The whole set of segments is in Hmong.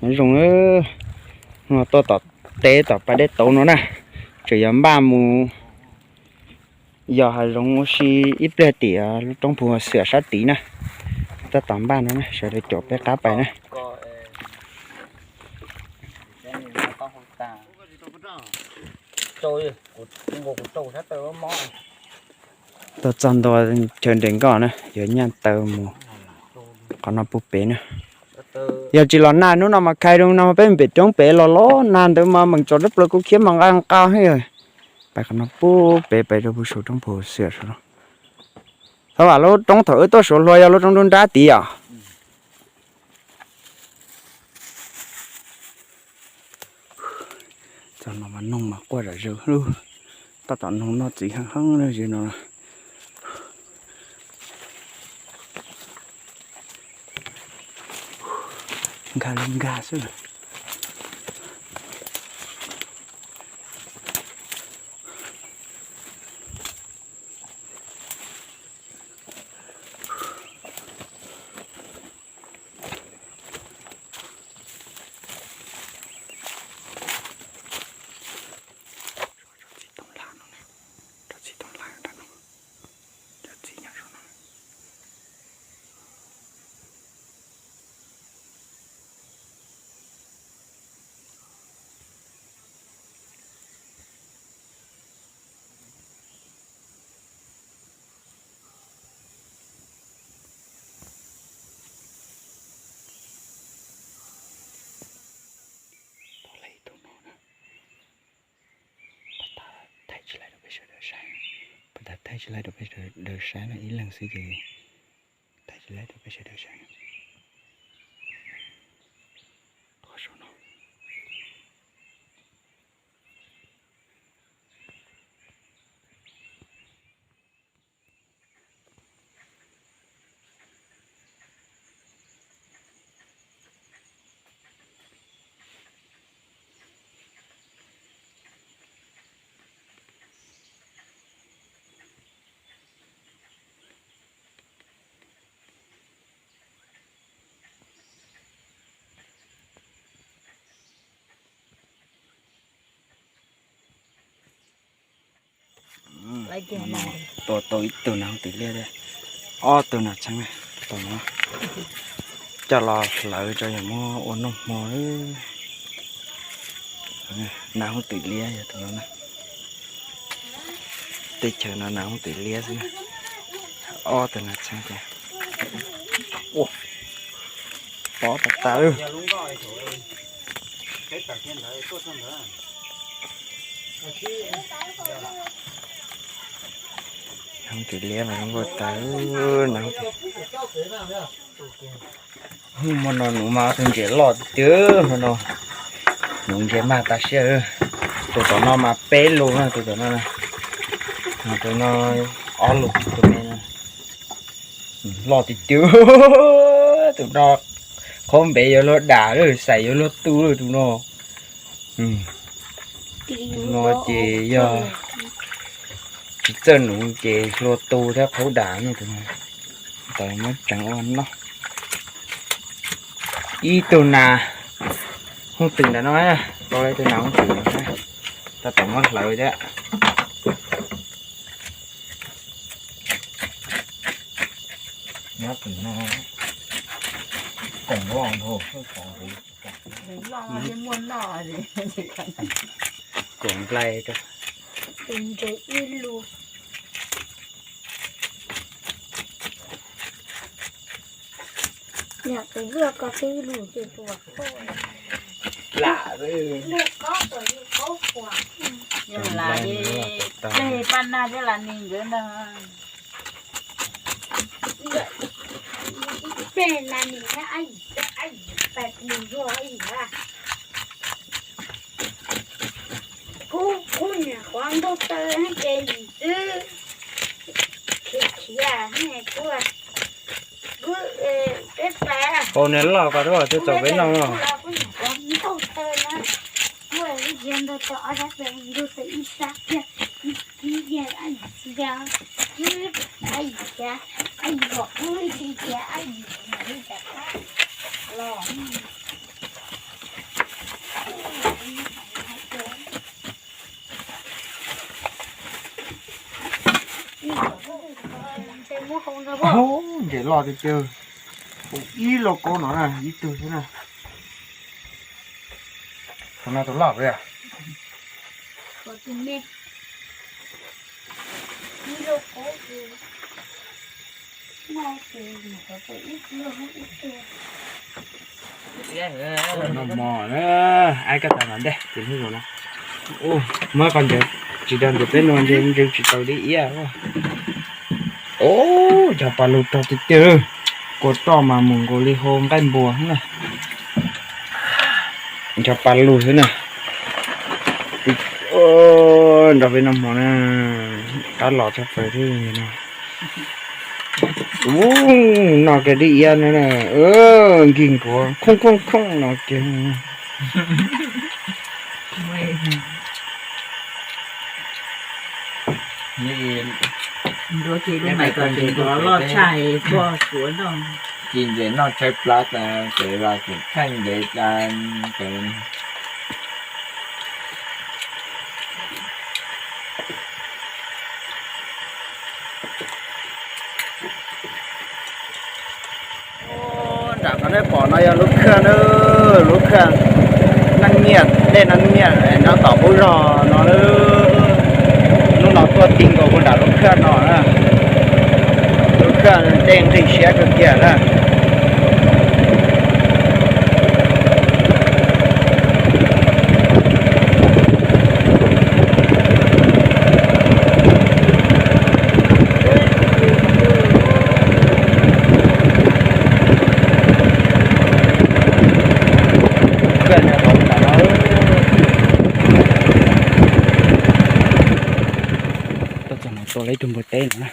Nyob zoo, no tuaj tom teb tom pas dej tauv no na, tseem yuav npaj mus yos hav zoov ua si ib pliag tim lub roob puag xwm sab tid na. Tab tom npaj no na, sawv daws caum peb qab pais na. Tuaj txog ntua chaw nres nkoj na, yuav nyaj taw mus qhov no puag pem na. Yog tsis los nag hnub no mas khai zoo no mas peb pem roob pem los los nag ntawd mas meem tso dab plaws kuj khiab mas nqa nqa heev. Pais qhov no puag pem pais rau puag saum roob puag xwm saud. Thov vam lub roob thaum wb tuaj suav hlua yog lub roob nruab nrab tid os. Txog no mas noog mas quaj zom zaws lug, tab tom noog noj txiv heev heev li no. Nkag li nkag xwb. Tau lawm tus no na, thaij tsis laib rau peb sawv daws saib, thaij tsis laib rau peb sawv daws saib no, ib leeg xwb ces thaij tsis laib rau peb sawv daws saib. Qhov saum no. Tua tau ib tug nas hooj twm liab thiab ob tug nas txheeb, coj los hlawv tso yog muab ua noj hmo. Nas hooj twm liab yog tus no na, teb chaws no nas hooj twm liab xwb na. Ob tug nas txheeb tias, ua, pob tas tas li. Nas hooj twm liab mas zoo nkauj tas, nas hooj twm. Hmo no nuv mas tus ntses loj tiag tiag no, nuv ntses mag tas siab. Tus tom no mas peb lus na, tus tom no, tus no ob lus, tus me loj tiag tiag. Tus no qhov npev yuav luag dam lawm, xais yuav luag tu lawm tus no. Tus no ces yog tsis txawj nuv ces hlua tu thiab qhaub dam no tus no. Tau muab tseev ua noj. Ib tug nas hooj twm ntawm no, tau ib tug nas hooj twm ntawm no, tab tom muab hlawv thiab. Nyob tim no, koom loj nkaus, koom nplai, tus ntses ib lus. Yog tus luaj ko twb lus ces tus lam lam li paj nag thiab lam nis nkawd ntag. Peb na nim na, ab yim, ab yim, pais mus zuag ab yim na. Kuv, kuv niam qhuav ntuj taw ces yim twb khiav khiav, kuv, kuv, peb pais. Hau niag loj ko rau twb txaus peb noj. Kuv niam qhuav ntuj taw na, kuv ib ntsia ntuj taw ob sab, ntuj taw ib sab kiag, ib kiag ab yim, ab yim, ab yim, ab yim, ab yim, ab yim, ab yim, los. Ces loj tiag tiag, ib lauj kaub no na, ib tug xwb na. Tus no tus loj li. Noj mov na, aib koj tas mam ntej ces hnub no na. Muab qhov ntawd tsis dag ntawm peb no ntshe ntsees tsis tau dib iab. Ub, cov pas lug rog tiag tiag, kua roj mas mus nkaus li hau nqaij npua xwb na. Cov pas lug xwb na. Nrog peb noj hmo na, qab los tshaj plaws thiab no. Ub, noj kiag dib iab no na, nkig nkuav khooj khooj khooj no kiag. Ci ntses noj tshaib plab tas, ces los tseem tshaib ntev tas. Nram qhov nej pom no yog lub khaj na, lub khaj Neej Nyiaj, dej Neej Nyiaj nyob tom qub zog no. Hnub no tuaj ti nkaus puag nram lub khaj no na, lub khaj dej nqig siab kawg kiag na. Tuaj txog no tua tau ib tug npua teb no na.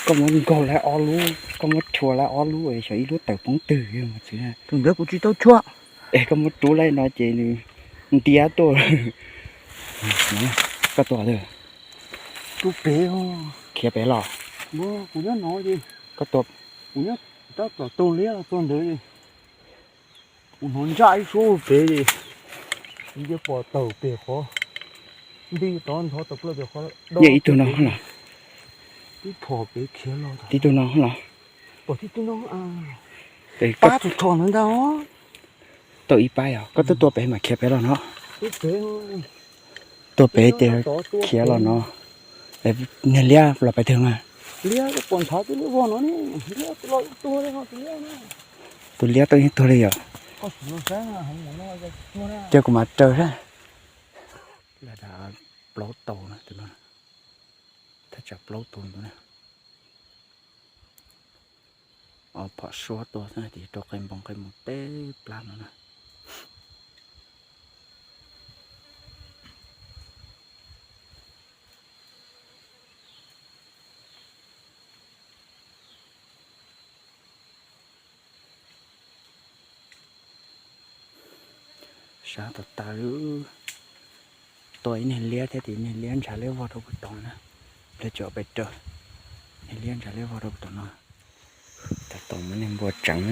Koj muab nkaug lawm ob lub, koj muab rhuav lawm ob lub, xyov ib lub tawm poob twg mas txiv. Tus ntawd kuv tsis tau rhuav. Es koj muab rub lawm no ces nws ntiab tuaj. Koj tua lawm. Tus pem, khiav pem los. Kuv nyob no, koj tua, kuv nyob tab tom tus liab los tua ntawd. Kuv hnov ntsaj ib suab pem, ntiab pom tawm pem qhov, nti tod ntov tawm plaws pem qhov. Yog ib tug no los? Tib phom pem khiav los. Tib tug no los? Pom tib tug no. Pab txog txog ntawd ntag. Tau ib pab os, koj twb tua pem mas khiav pem los no. Tua pem ces khiav los no. Niag liab los pem twg mas? Liab pom nthav twb liab vog no ne. Tus liab tau yeej tuag li yom. Cia kuv mam raws sab. Plaub tau na, thaj tsam plaub tau ntawd na. Ob phom suab tua xwb ces rau qe npoo qe mus teb plab no na. Sab tag tag li. Tua ib niag liab thiab ces niag liab ntshav liab vog rau puag tod na. Pliag tso pem rau. Niag liab ntshav liab vog rau puag tod no. Tab tom muab niag npua tseev,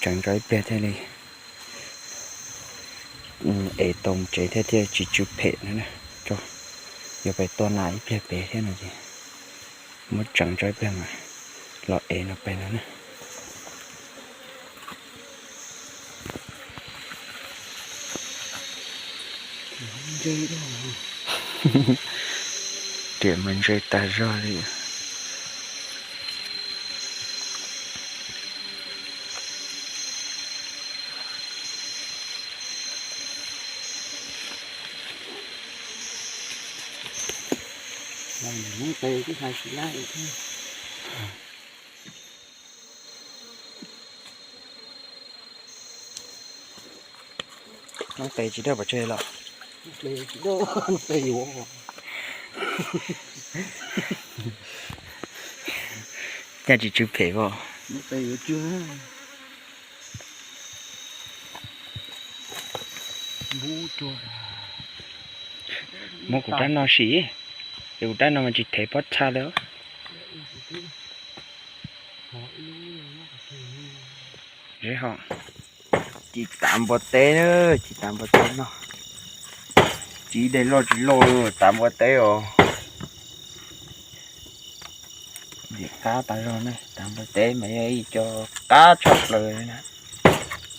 tseev tso ib pliag thiaj li ev tau mus tsev thiab thiaj tsis tsw phem no na. Yuav pem tua nas ib pliag pem thiab no ces muab tseev tso ib pliag mas los ev no pem no na. Riam mas ntse tas zog li. Noob tes tsis dawj pov tseg los? Cas tsis tsw phem os. Muab kuv rab no sim, es kuv rab no mas tsis thev pob txha li. Zeb ho. Ci tav npua teb na, ci tav npua teb no. Ci daim loj tsis loj, tav npua teb os. Qab tas zog na, tawv npua teb mas yog ib co qab tshaj plaws na.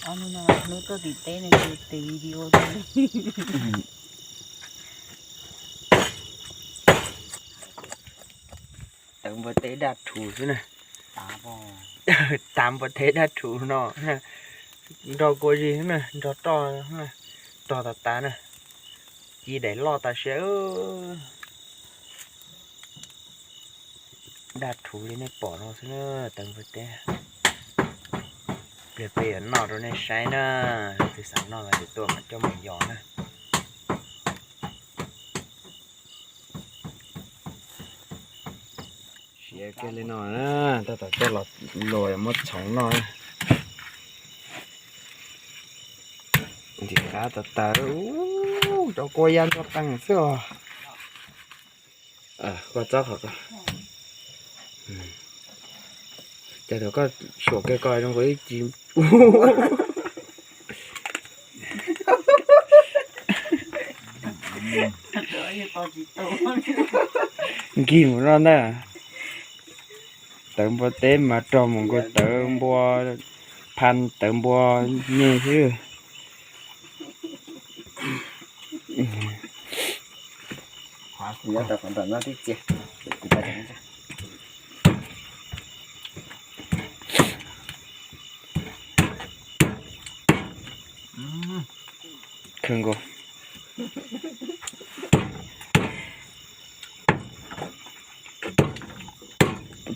Hnub tuaj tim teb no ces tes video. Tawv npua teb daj rhuv xwb na. Tawv npua teb daj rhuv no, nrog kua zis na, nrog roj, rog tas tas na, ci daim loj tas siab. Daj rhuv li nej pom no xwb na, tawv npua teb. Pliag peb yuav noj rau nej saib na, leej twg xav noj los ces tuaj mam coj mus yos na. Siav kiag li no na, tab tom coj los luas muab txhoov noj na. Ntxim qab tas tas, cov kua ya nrog qees xwb os. Koj txob qhov ko. Ces thaum koj suam kiag ko zoo nkaus ib ci. Nkig mus no na. Tawv npua teb mas rog mus nkaus tawv npua, pha tawv npua nyeg xwb. Khwv nkaus.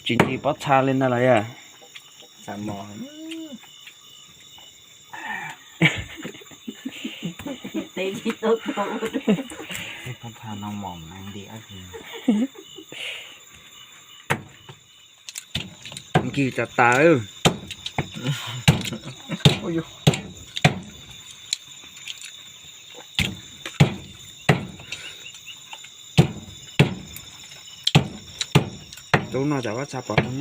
Tsis nti pob txha li ntag los yog? Nkig tas tas. Tub no tsam pob txha pom no.